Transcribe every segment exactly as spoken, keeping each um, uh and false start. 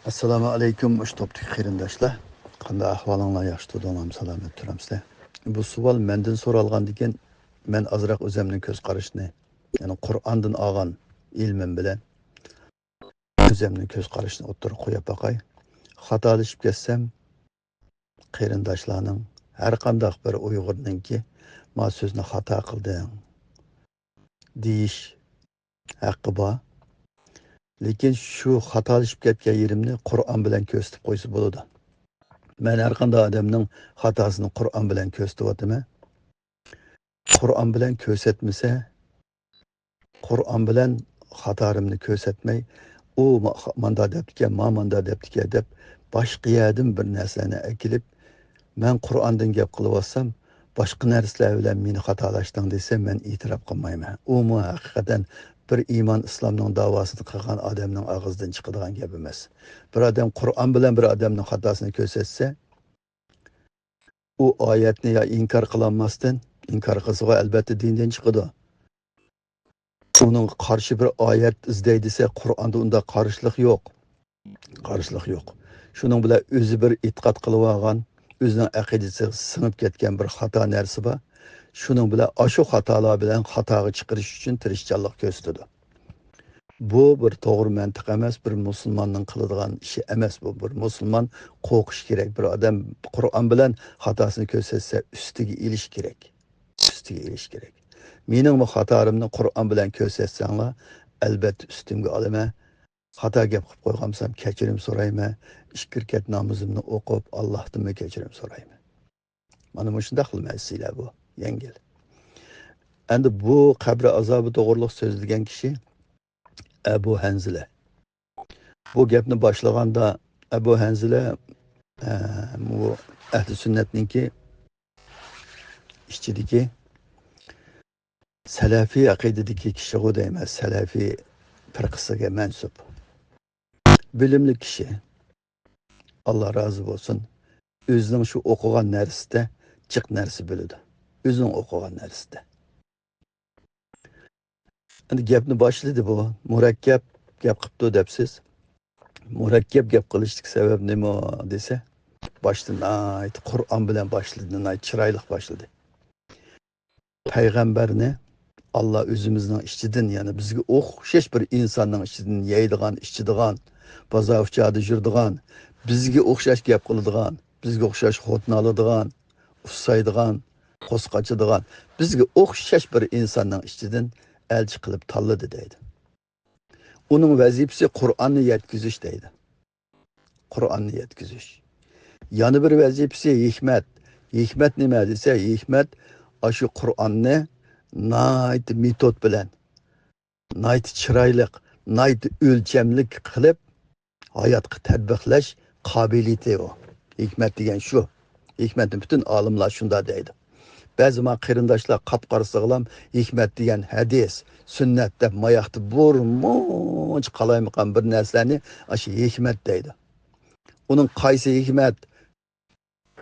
ئەسسالامۇ ئەلەيكۇم، مۇشۇ توپتىكى قېرىنداشلار. قانداق ئەھۋالىڭلار؟ ياخشى تۇردۇڭلارمۇ؟ سالامەت تۇرامسىلەر؟ بۇ سوئال مەندىن سورالغاندىكىن، مەن ئازراق ئۆزەمنىڭ كۆز قارىشىنى، يەنى قۇرئاندىن ئالغان ئىلمىم بىلەن ئۆزەمنىڭ كۆز قارىشىنى ئوتتۇرىغا قويۇپ باقاي. خاتالىشىپ كەتسەم، قېرىنداشلارنىڭ، ھەر قانداق بىر ئۇيغۇرنىڭكى، ما سۆزنى خاتا قىلدىڭ دېيىش ھەققى بار. لېكىن شۇ خاتالىشىپ كەتكەن يېرىمنى قۇرئان بىلەن كۆرسىتىپ قويسا بولىدۇ. مەن ھەر قانداق ئادەمنىڭ خاتاسىنى قۇرئان بىلەن كۆرسىتىۋاتىمەن. قۇرئان بىلەن كۆرسەتمىسە، قۇرئان بىلەن خاتالىرىمنى كۆرسەتمەي، ئۇ ما-، ماندا دەپتىكەن، ما ماندا دەپتىكەن دەپ، باشقا يەردىن بىر نەرسىلەرنى ئەكېلىپ، مەن قۇرئاندىن گەپ قىلىۋاتسام، باشقا نەرسىلەر بىلەن مېنى خاتالاشتىڭ دېسە، مەن ئېتىراپ قىلمايمەن. ئۇمۇ ھەقىقەتەن بىر ئىمان ئىسلامنىڭ داۋاسىنى قىلغان ئادەمنىڭ ئاغزىدىن چىقىدىغان گەپ ئەمەس. بىر ئادەم قۇرئان بىلەن بىر ئادەمنىڭ خاتاسىنى كۆرسەتسە، ئۇ ئايەتنى يا ئىنكار قىلالماستىن، ئىنكار قىلسىغۇ ئەلبەتتە دىندىن چىقىدۇ. ئۇنىڭغا قارشى بىر ئايەت ئىزدەي دېسە، قۇرئاندا ئۇنداق قارشىلىق يوق. قارشىلىق يوق. شۇنىڭ بىلەن ئۆزى بىر ئېتىقاد قىلىۋالغان، ئۆزىنىڭ ئەقىدىسىگە سىڭىپ كەتكەن بىر خاتا نەرسە بار. شۇنىڭ بىلەن ئاشۇ خاتالار بىلەن خاتاغا چىقىرىش ئۈچۈن تىرىشچانلىق كۆرسىتىدۇ. بۇ بىر توغرا مەنتىق ئەمەس، بىر مۇسۇلماننىڭ قىلىدىغان ئىشى ئەمەس بۇ. بىر مۇسۇلمان قورقۇش كېرەك. بىر ئادەم قۇرئان بىلەن خاتاسىنى كۆرسەتسە، ئۈستىگە ئېلىش كېرەك. ئۈستىگە ئېلىش كېرەك. مېنىڭمۇ خاتالىرىمنى قۇرئان بىلەن كۆرسەتسەڭلار، ئەلبەتتە ئۈستۈمگە ئالىمەن. خاتا گەپ قىلىپ قويغانبولسام كەچۈرۈم سورايمەن. ئىككى رەكەت نامىزىمنى ئوقۇپ، ئاللاھتىنمۇ كەچۈرۈم سورايمەن. مانا مۇشۇنداق خىل مەسىلە بۇ، يەڭگىل. ئەمدى بۇ قەبرە ئازابى توغرۇلۇق سۆزلىگەن كىشى ئەبۇ ھەنزىلە. بۇ گەپنى باشلىغاندا ئەبۇ ھەنزىلە، ئە، بۇ ئەھلى سۈننەتنىڭكى ئىچىدىكى سەلەفىي ئەقىدىدىكى كىشىغۇ دەيمەن، سەلەفىي پىرقىسىگە مەنسۇپ. بىلىملىك كىشى. ئاللا رازى بولسۇن. ئۆزىنىڭ شۇ ئوقۇغان نەرسىدە جىق نەرسە بىلىدۇ. ئۆزىنىڭ ئوقۇغان نەرسىدە. ئەمدى گەپنى باشلىدى بۇ. مۇرەككەپ گەپ قىپتۇ دەپسىز. مۇرەككەپ گەپ قىلىشتىكى سەۋەب نېمە دېسە، باشتا ناھايىتى قۇرئان بىلەن باشلىدى، ناھايىتى چىرايلىق باشلىدى. پەيغەمبەرنى ئاللا ئۆزىمىزنىڭ ئىچىدىن، يەنى بىزگە ئوخشاش بىر ئىنساننىڭ ئىچىدىن يەيدىغان، ئىچىدىغان، بازار ئۇچاردا يۈرىدىغان، بىزگە ئوخشاش گەپ قىلىدىغان، بىزگە ئوخشاش خوتۇن ئالىدىغان، ئۇسسايدىغان، قورساق ئاچىدىغان، بىزگە ئوخشاش بىر ئىنساننىڭ ئىچىدىن ئەلچى قىلىپ تاللىدى دەيدۇ. ئۇنىڭ ۋەزىپىسى قۇرئاننى يەتكۈزۈش دەيدۇ. قۇرئاننى يەتكۈزۈش. يەنە بىر ۋەزىپىسى ھېكمەت. ھېكمەت نېمە دېسە، ھېكمەت ئاشۇ قۇرئاننى ناھايىتى مېتود بىلەن، ناھايىتى چىرايلىق، ناھايىتى ئۆلچەملىك قىلىپ ھاياتقا تەتبىقلەش قابىلىيىتى ئۇ. ھېكمەت دېگەن شۇ. ھېكمەتنى پۈتۈن ئالىملار شۇنداق دەيدۇ. بەزى ما قېرىنداشلار قاپقارىسىغىلام ھېكمەت دېگەن ھەدىس، سۈننەت دەپ ماياقتا بىر مۇنچە قالايمىقان بىر نەرسىلەرنى ئاشۇ ھېكمەت دەيدۇ. ئۇنىڭ قايسى ھېكمەت؟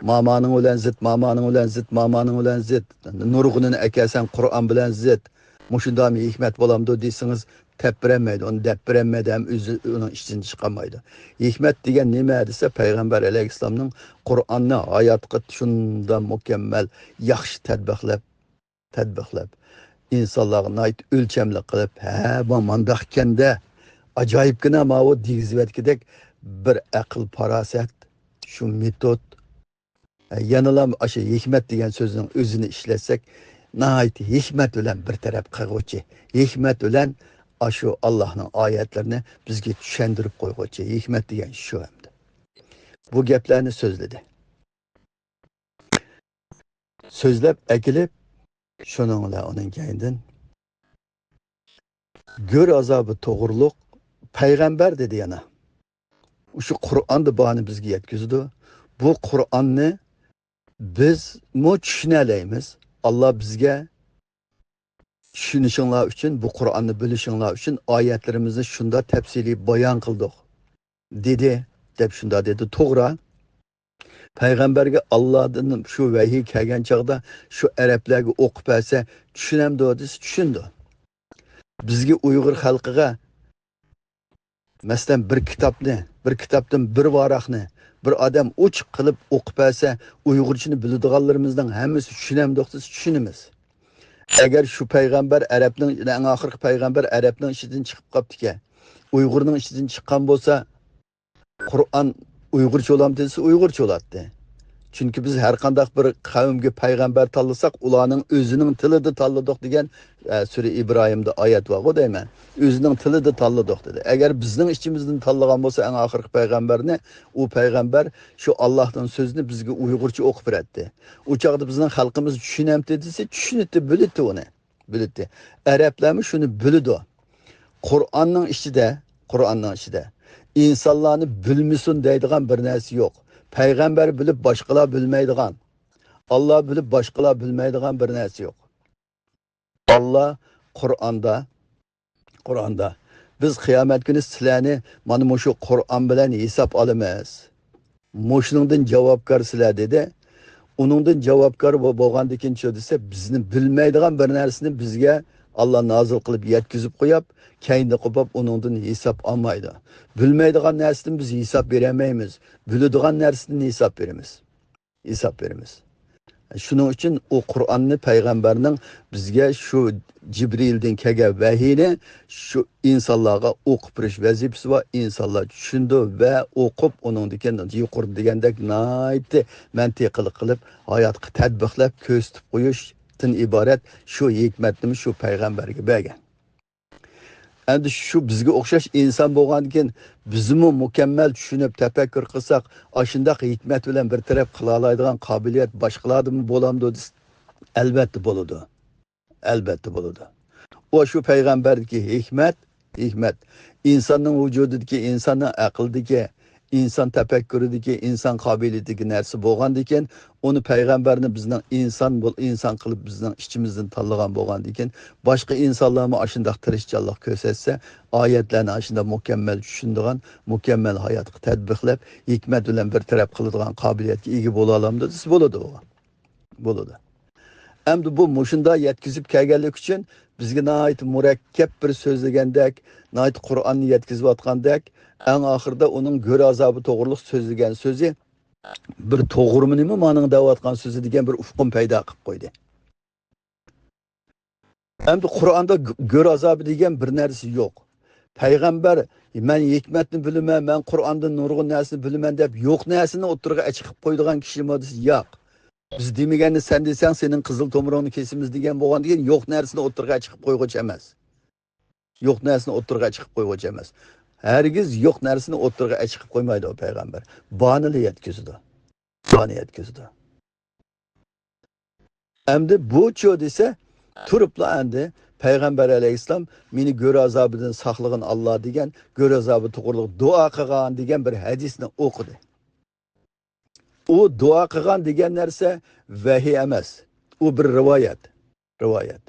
مامانىڭ بىلەن زىت، مامانىڭ بىلەن زىت، مامانىڭ بىلەن زىت. نۇرغۇنىنى ئەكەلسەڭ قۇرئان بىلەن زىت. مۇشۇنداقمۇ ھېكمەت بولامدۇ دېسىڭىز، تەپ بېرەلمەيدۇ، ئۇنى دەپ بېرەلمەيدۇ، ھەم ئۆزى ئۇنىڭ ئىچىدىن چىقالمايدۇ. ھېكمەت دېگەن نېمە دېسە، پەيغەمبەر ئەلەيھىسسالامنىڭ قۇرئاننى ھاياتقا شۇنداق مۇكەممەل، ياخشى تەتبىقلەپ، تەتبىقلەپ، ئىنسانلارغا ناھايىتى ئۆلچەملىك قىلىپ، ھە، بۇ مانداقكەندە، ئاجايىپكىنە ماۋۇ دېگۈزۈۋەتكۈدەك بىر ئەقىل-پاراسەت، شۇ مېتود، يەنىلا ئاشۇ ھېكمەت دېگەن سۆزنىڭ ئۆزىنى ئىشلەتسەك، ناھايىتى ھېكمەت بىلەن بىر تەرەپ قىلغۇچى، ھېكمەت بىلەن ئاشۇ ئاللاھنىڭ ئايەتلىرىنى بىزگە چۈشەندۈرۈپ قويغۇچى، ھېكمەت دېگەن شۇ ئەمدى. بۇ گەپلەرنى سۆزلىدى. سۆزلەپ ئەكېلىپ، شۇنىڭ بىلەن ئۇنىڭ كەينىدىن گۆر ئازابى توغرۇلۇق پەيغەمبەر دېدى يەنە. شۇ قۇرئاندا بارنى بىزگە يەتكۈزىدۇ. بۇ قۇرئاننى بىزمۇ چۈشىنەلەيمىز. ئاللا بىزگە چۈشىنىشىڭلار ئۈچۈن، بۇ قۇرئاننى بىلىشىڭلار ئۈچۈن ئايەتلىرىمىزنى شۇنداق تەپسىلىي بايان قىلدۇق، دېدى، دەپ شۇنداق دېدى. توغرا. پەيغەمبەرگە ئاللادىن شۇ ۋەھىي كەلگەن چاغدا شۇ ئەرەبلەرگە ئوقۇپ بەرسە چۈشىنەمدۇ دېسە چۈشىنىدۇ. بىزگە ئۇيغۇر خەلقىگە مەسىلەن، بىر كىتابنى، بىر كىتابتىن بىر ۋاراقنى بىر ئادەم ئوچۇق قىلىپ ئوقۇپ بەرسە، ئۇيغۇرچىنى بىلىدىغانلىرىمىزنىڭ ھەممىسى چۈشىنەمدۇق دېسە، چۈشىنىمىز. ئەگەر شۇ پەيغەمبەر ئەرەبنىڭ، ئەڭ ئاخىرقى پەيغەمبەر ئەرەبنىڭ ئىچىدىن چىقىپ قاپتىكەن، ئۇيغۇرنىڭ ئىچىدىن چىققان بولسا، قۇرئان ئۇيغۇرچە بولامتى دېسە، ئۇيغۇرچە بولاتتى. چۈنكى بىز ھەر قانداق بىر قەۋمگە پەيغەمبەر تاللىساق، ئۇلارنىڭ ئۆزىنىڭ تىلىدا تاللىدۇق دېگەن، ئە، سۈرە ئىبراھىمدا ئايەت بارغۇ دەيمەن. ئۆزىنىڭ تىلىدا تاللىدۇق دېدى. ئەگەر بىزنىڭ ئىچىمىزدىن تاللىغان بولسا ئەڭ ئاخىرقى پەيغەمبەرنى، ئۇ پەيغەمبەر شۇ ئاللاھنىڭ سۆزىنى بىزگە ئۇيغۇرچە ئوقۇپ بېرەتتى. ئۇ چاغدا بىزنىڭ خەلقىمىز چۈشىنەمتى دېسە، چۈشىنەتتى، بىلەتتى ئۇنى. بىلەتتى. ئەرەبلەرمۇ شۇنى بىلىدۇ. قۇرئاننىڭ ئىچىدە، قۇرئاننىڭ ئىچىدە ئىنسانلارنى بىلمىسۇن دەيدىغان بىر نەرسە يوق. پەيغەمبەر بىلىپ باشقىلار بىلمەيدىغان، ئاللا بىلىپ باشقىلار بىلمەيدىغان بىر نەرسە يوق. ئاللا قۇرئاندا، قۇرئاندا، «بىز قىيامەت كۈنى سىلەرنى مانا مۇشۇ قۇرئان بىلەن ھېساب ئالىمىز. مۇشۇنىڭدىن جاۋابكار سىلەر» دېدى. ئۇنىڭدىن جاۋابكار بو-، بولغاندىكىن شۇ دېسە، بىزنى بىلمەيدىغان بىر نەرسىنى بىزگە ئاللا نازىل قىلىپ يەتكۈزۈپ قويۇپ، كەينىدە قوپۇپ ئۇنىڭدىن ھېساب ئالمايدۇ. بىلمەيدىغان نەرسىدىن بىز ھېساب بېرەلمەيمىز. بىلىدىغان نەرسىدىن ھېساب بېرىمىز. ھېساب بېرىمىز. شۇنىڭ ئۈچۈن ئۇ قۇرئاننى پەيغەمبەرنىڭ بىزگە شۇ جىبرىلدىن كەلگەن ۋەھىينى شۇ ئىنسانلارغا ئوقۇپ بېرىش ۋەزىپىسى بار. ئىنسانلار چۈشىنىدۇ ۋە ئوقۇپ، ئۇنىڭدىن كېيىن يۇقىرىدا دېگەندەك ناھايىتى مەنتىقلىق قىلىپ، ھاياتقا تەتبىقلاپ، كۆرسىتىپ قويۇشتىن ئىبارەت شۇ ھېكمەتنىمۇ شۇ پەيغەمبەرگە بەرگەن. ئەمدى شۇ بىزگە ئوخشاش ئىنسان بولغاندىكىن، بىزمۇ مۇكەممەل چۈشىنىپ، تەپەككۇر قىلساق، ئاشۇنداق ھېكمەت بىلەن بىر تەرەپ قىلالايدىغان قابىلىيەت باشقىلاردىمۇ بولامدۇ دېسە، ئەلۋەتتە بولىدۇ. ئەلۋەتتە بولىدۇ. ئۇ شۇ پەيغەمبەردىكى ھېكمەت، ھېكمەت، ئىنساننىڭ ۋۇجۇدىدىكى، ئىنساننىڭ ئەقلىدىكى، ئىنسان تەپەككۇرىدىكى، ئىنسان قابىلىيىتىدىكى نەرسە بولغاندىكىن، ئۇنى پەيغەمبەرنى بىزنىڭ ئىنسان بول-، ئىنسان قىلىپ بىزنىڭ ئىچىمىزدىن تاللىغان بولغاندىكىن، باشقا ئىنسانلارمۇ ئاشۇنداق تىرىشچانلىق كۆرسەتسە، ئايەتلەرنى ئاشۇنداق مۇكەممەل چۈشىنىدىغان، مۇكەممەل ھاياتقا تەتبىقلاپ، ھېكمەت بىلەن بىر تەرەپ قىلىدىغان قابىلىيەتكە ئىگە بولالامدۇ دېسە، بولىدۇ. بولىدۇ. ئەمدى بۇ مۇشۇنداق يەتكۈزۈپ كەلگەنلىكى ئۈچۈن بىزگە ناھايىتى مۇرەككەپ بىر سۆزلىگەندەك، ناھايىتى قۇرئاننى يەتكۈزۈۋاتقاندەك، ئەڭ ئاخىرىدا ئۇنىڭ گۆر ئازابى توغرۇلۇق سۆزلىگەن سۆزى بىر توغرىمۇ نېمە مانىڭ دەۋاتقان سۆزى دېگەن بىر ئۇقۇم پەيدا قىلىپ قويدى. ئەمدى قۇرئاندا گۆ-، گۆر ئازابى دېگەن بىر نەرسە يوق. پەيغەمبەر، «مەن ھېكمەتنى بىلىمەن، مەن قۇرئاندىن نۇرغۇن نەرسىنى بىلىمەن» دەپ يوق نەرسىنى ئوتتۇرىغا ئەچىقىپ قويىدىغان كىشىمۇ دېسە، ياق. «بىز دېمىگەننى سەن دېسەڭ، سېنىڭ قىزىل تومۇرۇڭنى كېسىمىز» دېگەن بولغاندىكىن يوق نەرسىنى ئوتتۇرىغا ئەچىقىپ قويغۇچى ئەمەس. يوق نەرسىنى ئوتتۇرىغا ئەچىقىپ قويغۇچى ئەمەس. ھەرگىز يوق نەرسىنى ئوتتۇرىغا ئەچىقىپ قويمايدۇ ئۇ پەيغەمبەر. بارنىلا يەتكۈزىدۇ. بارنى يەتكۈزىدۇ. ئەمدى بۇچۇ دېسە، تۇرۇپلا ئەمدى پەيغەمبەر ئەلەيھىسسالام «مېنى گۆر ئازابىدىن ساقلىغىن ئاللا» دېگەن، گۆر ئازابى توغرۇلۇق دۇئا قىلغان دېگەن بىر ھەدىسنى ئوقۇدى. ئۇ دۇئا قىلغان دېگەن نەرسە ۋەھىي ئەمەس. ئۇ بىر رىۋايەت. رىۋايەت.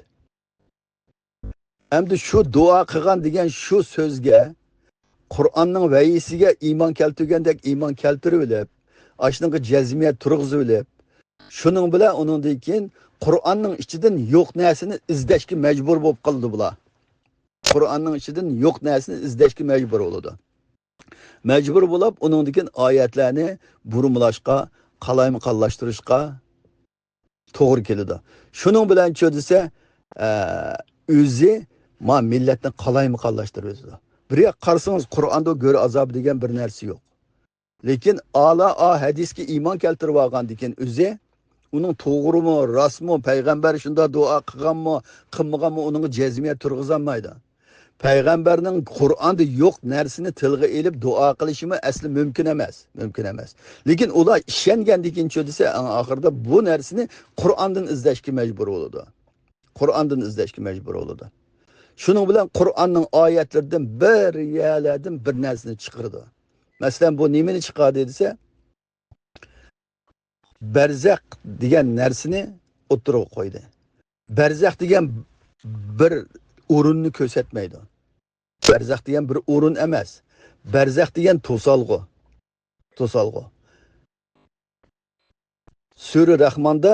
ئەمدى شۇ دۇئا قىلغان دېگەن شۇ سۆزگە، قۇرئاننىڭ ۋەھىيسىگە ئىمان كەلتۈرگەندەك ئىمان كەلتۈرۈۋېلىپ، ئاشۇنىڭغا جەزمىيەت تۇرغۇزۇۋېلىپ، شۇنىڭ بىلەن ئۇنىڭدىن كېيىن قۇرئاننىڭ ئىچىدىن يوق نەرسىنى ئىزدەشكە مەجبۇر بولۇپ قالىدۇ بۇلار. قۇرئاننىڭ ئىچىدىن يوق نەرسىنى ئىزدەشكە مەجبۇر بولىدۇ. مەجبۇر بولۇپ، ئۇنىڭدىن كېيىن ئايەتلەرنى بۇرمىلاشقا، قالايمىقانلاشتۇرۇشقا توغرا كېلىدۇ. شۇنىڭ بىلەنچۇ دېسە، ئە، ئۆزى ما مىللەتنى قالايمىقانلاشتۇرۇۋېتىدۇ. بىر ياق قارىسىڭىز، قۇرئاندا گۆر ئازابى دېگەن بىر نەرسە يوق. لېكىن ئالا ئا ھەدىسكە ئىمان كەلتۈرۈۋالغاندىكىن ئۆزى، ئۇنىڭ توغرىمۇ، راستمۇ، پەيغەمبەر شۇنداق دۇئا قىلغانمۇ، قىلمىغانمۇ، ئۇنىڭغا جەزمىيەت تۇرغۇزالمايدۇ. پەيغەمبەرنىڭ قۇرئاندا يوق نەرسىنى تىلغا ئېلىپ دۇئا قىلىشىمۇ ئەسلى مۇمكىن ئەمەس، مۇمكىن ئەمەس. لېكىن ئۇلار ئىشەنگەندىكىنچۇ دېسە، ئەڭ ئاخىرىدا بۇ نەرسىنى قۇرئاندىن ئىزدەشكە مەجبۇر بولىدۇ. قۇرئاندىن ئىزدەشكە مەجبۇر بولىدۇ. شۇنىڭ بىلەن قۇرئاننىڭ ئايەتلىرىدىن بىر يەرلەردىن بىر نەرسىنى چىقىرىدۇ. مەسىلەن، بۇ نېمىنى چىقاردى دېسە، بەرزەخ دېگەن نەرسىنى ئوتتۇرىغا قويدى. بەرزەخ دېگەن بىر ئورۇننى كۆرسەتمەيدۇ. بەرزەخ دېگەن بىر ئورۇن ئەمەس. بەرزەخ دېگەن توسالغۇ. توسالغۇ. سۈرە رەھماندا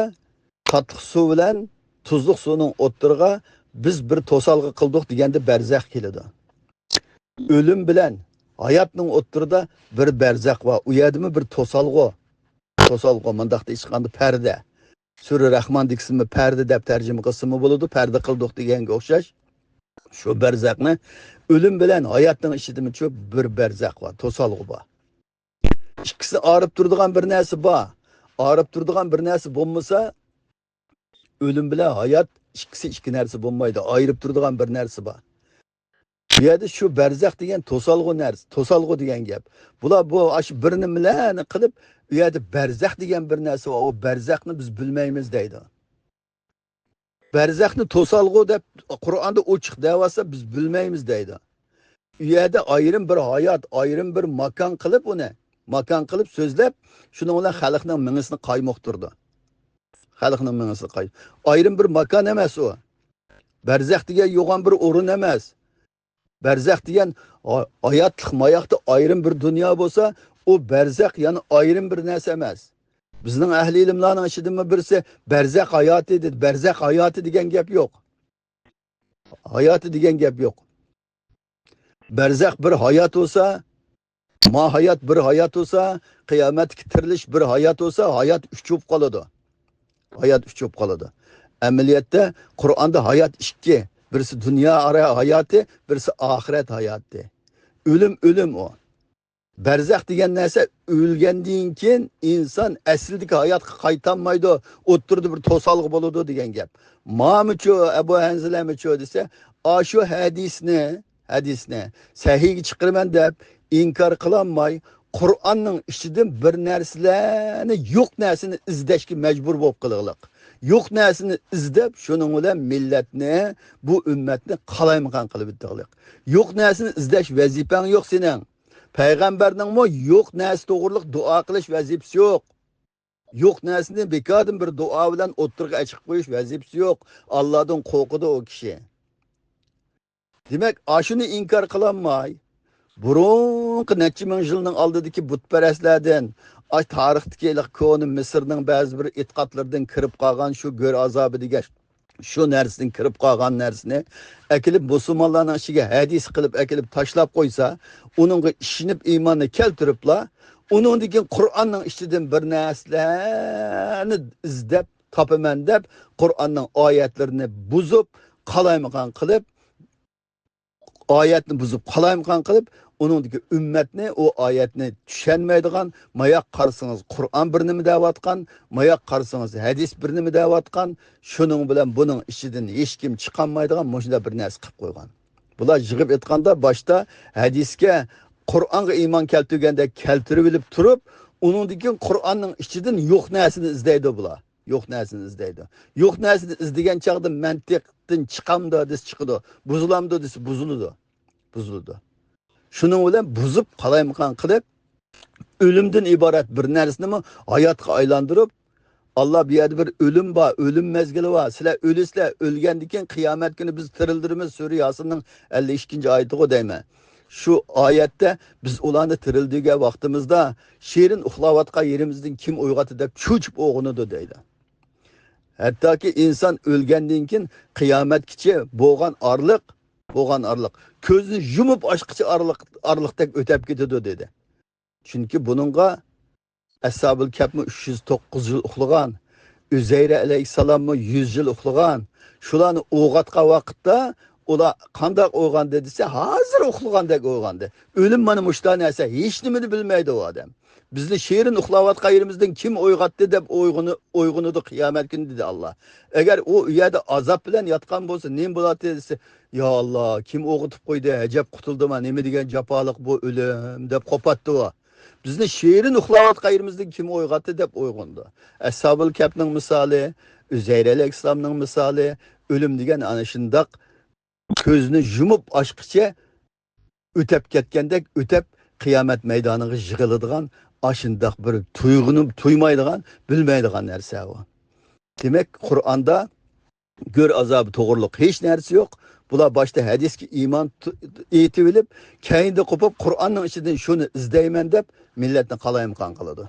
تاتلىق سۇ بىلەن تۇزلۇق سۇنىڭ ئوتتۇرىغا بىز بىر توسالغۇ قىلدۇق دېگەندە بەرزەخ كېلىدۇ. ئۆلۈم بىلەن ھاياتنىڭ ئوتتۇرىدا بىر بەرزەخ بار. ئۇ يەردىمۇ بىر توسالغۇ. توسالغۇ، مۇنداقتا ئېيتقاندا پەردە. سۈرە رەھماندىكىسىمۇ پەردە دەپ تەرجىمە قىلسىمۇ بولىدۇ، پەردە قىلدۇق دېگەنگە ئوخشاش. شۇ بەرزەخنى، ئۆلۈم بىلەن ھاياتنىڭ ئىچىدىمۇ شۇ بىر بەرزەخ بار، توسالغۇ بار. ئىككىسىنى ئايرىپ تۇرىدىغان بىر نەرسە بار. ئايرىپ تۇرىدىغان بىر نەرسە بولمىسا، ئۆلۈم بىلەن ھايات ئىككىسى ئىككى نەرسە بولمايدۇ. ئايرىپ تۇرىدىغان بىر نەرسە بار. بۇ يەردە شۇ بەرزەخ دېگەن توسالغۇ نەرسە، توسالغۇ دېگەن گەپ. بۇلار بۇ ئاشۇ بىر نېمىلەرنى قىلىپ، ئۇ يەردە بەرزەخ دېگەن بىر نەرسە بار، ئۇ بەرزەخنى بىز بىلمەيمىز دەيدۇ. بەرزەخنى توسالغۇ دەپ قۇرئاندا ئوچۇق دەۋاتسا، بىز بىلمەيمىز دەيدۇ. ئۇ يەردە ئايرىم بىر ھايات، ئايرىم بىر ماكان قىلىپ ئۇنى، ماكان قىلىپ سۆزلەپ، شۇنىڭ بىلەن خەلقنىڭ مېڭىسىنى قايمۇقتۇرىدۇ. خەلقنىڭ مېڭىسىنى قاي-، ئايرىم بىر ماكان ئەمەس ئۇ. بەرزەخ دېگەن يوغان بىر ئورۇن ئەمەس. بەرزەخ دېگەن ھا-، ھاياتلىق ماياقتا ئايرىم بىر دۇنيا بولسا، ئۇ بەرزەخ يەنە ئايرىم بىر نەرسە ئەمەس. بىزنىڭ ئەھلى ئىلىملارنىڭ ئىچىدىمۇ بىرسى بەرزەخ ھاياتى دېدى. بەرزەخ ھاياتى دېگەن گەپ يوق. ھاياتى دېگەن گەپ يوق. بەرزەخ بىر ھايات بولسا، ما ھايات بىر ھايات بولسا، قىيامەتتىكى تىرىلىش بىر ھايات بولسا، ھايات ئۈچ بولۇپ قالىدۇ. ھايات ئۈچ بولۇپ قالىدۇ. ئەمەلىيەتتە قۇرئاندا ھايات ئىككى. بىرسى دۇنيا ئارا ھاياتى، بىرسى ئاخىرەت ھاياتى. ئۆلۈم، ئۆلۈم ئۇ. بەرزەخ دېگەن نەرسە ئۆلگەندىن كېيىن ئىنسان ئەسلىدىكى ھاياتقا قايتالمايدۇ، ئوتتۇرىدا بىر توسالغۇ بولىدۇ دېگەن گەپ. مامۇچۇ، ئەبۇ ھەنزىلەمىچۇ دېسە، ئاشۇ ھەدىسنى، ھەدىسنى سەھىھكە چىقىرىمەن دەپ ئىنكار قىلالماي، قۇرئاننىڭ ئىچىدىن بىر نەرسىلەرنى، يوق نەرسىنى ئىزدەشكە مەجبۇر بولۇپ قېلىغلىق. يوق نەرسىنى ئىزدەپ، شۇنىڭ بىلەن مىللەتنى، بۇ ئۈممەتنى قالايمىقان قىلىۋېتىغلىق. يوق نەرسىنى ئىزدەش ۋەزىپەڭ يوق سېنىڭ. پەيغەمبەرنىڭمۇ يوق نەرسە توغرىلىق دۇئا قىلىش ۋەزىپىسى يوق. يوق نەرسىنى بىكاردىن بىر دۇئا بىلەن ئوتتۇرىغا ئەچىقىپ قويۇش ۋەزىپىسى يوق. ئاللادىن قورقىدۇ ئۇ كىشى. دېمەك، ئاشۇنى ئىنكار قىلالماي، بۇرۇنقى نەچچە مىڭ يىلنىڭ ئالدىدىكى بۇتپەرەسلەردىن، ئاش تارىختىكى ھېلىقى كونا مىسىرنىڭ بەزى بىر ئېتىقادلىرىدىن كىرىپ قالغان شۇ گۆر ئازابى دېگەن شۇ نەرسىدىن كىرىپ قالغان نەرسىنى ئەكېلىپ مۇسۇلمانلارنىڭ ئىچىگە ھەدىس قىلىپ ئەكېلىپ تاشلاپ قويسا، ئۇنىڭغا ئىشىنىپ ئىماننى كەلتۈرۈپلا، ئۇنىڭدىن كېيىن قۇرئاننىڭ ئىچىدىن بىر نەرسىلەرنى ئىزدەپ تاپىمەن دەپ، قۇرئاننىڭ ئايەتلىرىنى بۇزۇپ، قالايمىقان قىلىپ، ئايەتنى بۇزۇپ، قالايمىقان قىلىپ، ئۇنىڭدىكى ئۈممەتنى، ئۇ ئايەتنى چۈشەنمەيدىغان، ماياق قارىسىڭىز قۇرئان بىر نېمە دەۋاتقان، ماياق قارىسىڭىز ھەدىس بىر نېمە دەۋاتقان، شۇنىڭ بىلەن بۇنىڭ ئىچىدىن ھېچكىم چىقالمايدىغان مۇشۇنداق بىر نەرسە قىلىپ قويغان. بۇلار يىغىپ ئېيتقاندا باشتا ھەدىسكە، قۇرئانغا ئىمان كەلتۈرگەندەك كەلتۈرۈۋېلىپ تۇرۇپ، ئۇنىڭدىن كېيىن قۇرئاننىڭ ئىچىدىن يوق نەرسىنى ئىزدەيدۇ بۇلار. يوق نەرسىنى ئىزدەيدۇ. يوق نەرسىنى ئىزدىگەن چاغدا مەنتىقتىن چىقامدۇ دېسە چىقىدۇ، بۇزۇلامدۇ دېسە بۇزۇلىدۇ. بۇزۇلىدۇ. شۇنىڭ بىلەن بۇزۇپ، قالايمىقان قىلىپ، ئۆلۈمدىن ئىبارەت بىر نەرسىنىمۇ ھاياتقا ئايلاندۇرۇپ، ئاللا بۇ يەردە بىر ئۆلۈم بار، ئۆلۈم مەزگىلى بار. سىلەر ئۆلىسىلەر، ئۆلگەندىن كېيىن قىيامەت كۈنى بىز تىرىلدۈرىمىز، سۈرە ياسىننىڭ ئەللىك ئىككىنچى ئايىتىغۇ دەيمەن. شۇ ئايەتتە بىز ئۇلارنى تىرىلدۈرگەن ۋاقتىمىزدا، شېرىن ئۇخلاۋاتقان يېرىمىزدىن كىم ئويغاتتى دەپ چۆچۈپ ئويغىنىدۇ دەيدۇ. ھەتتاكى ئىنسان ئۆلگەندىن كېيىن قىيامەتكىچە بولغان ئارىلىق، بولغان ئارىلىق، كۆزنى يۇمۇپ ئاچقىچە ئارىلىق، ئارىلىقتەك ئۆتەپ كېتىدۇ دېدى. چۈنكى بۇنىڭغا ئەسھابۇل كەھپمۇ ئۈچ يۈز توققۇز يىل ئۇخلىغان، ئۈزەيرە ئەلەيھىسسالاممۇ يۈز يىل ئۇخلىغان. شۇلارنى ئويغاتقان ۋاقىتتا ئۇلار قانداق ئويغاندى دېسە، ھازىر ئۇخلىغاندەك ئويغاندى. ئۆلۈم مانا مۇشۇنداق نەرسە، ھېچنېمىنى بىلمەيدۇ ئۇ ئادەم. بىزنى شېرىن ئۇخلاۋاتقان يېرىمىزدىن كىم ئويغاتتى دەپ ئويغىنى-، ئويغىنىدۇ قىيامەت كۈنى دېدى ئاللا. ئەگەر ئۇ، ئۇ يەردە ئازاب بىلەن ياتقان بولسا نېمە بولاتتى دېسە، يا ئاللا، كىم ئويغىتىپ قويدى، ئەجەب قۇتۇلدىما، نېمە دېگەن جاپالىق بۇ ئۆلۈم دەپ قوپاتتى ئۇ. بىزنى شېرىن ئۇخلاۋاتقان يېرىمىزدىن كىم ئويغاتتى دەپ ئويغىنىدۇ. ئەسھابۇل كەھپنىڭ مىسالى، ئۈزەير ئەلەيھىسسالامنىڭ مىسالى، ئۆلۈم دېگەن ئانا شۇنداق كۆزنى يۇمۇپ ئاچقىچە ئۆتەپ كەتكەندەك ئۆتەپ، قىيامەت مەيدانىغا يىغىلىدىغان، ئاشۇنداق بىر تۇيغۇنى تۇيمايدىغان، بىلمەيدىغان نەرسە ئۇ. دېمەك، قۇرئاندا گۆر ئازابى توغرۇلۇق ھېچ نەرسە يوق. بۇلار باشتا ھەدىسكە ئىمان تۇ-، ئېيتىۋېلىپ، كەينىدە قوپۇپ، قۇرئاننىڭ ئىچىدىن شۇنى ئىزدەيمەن دەپ، مىللەتنى قالايمىقان قىلىدۇ.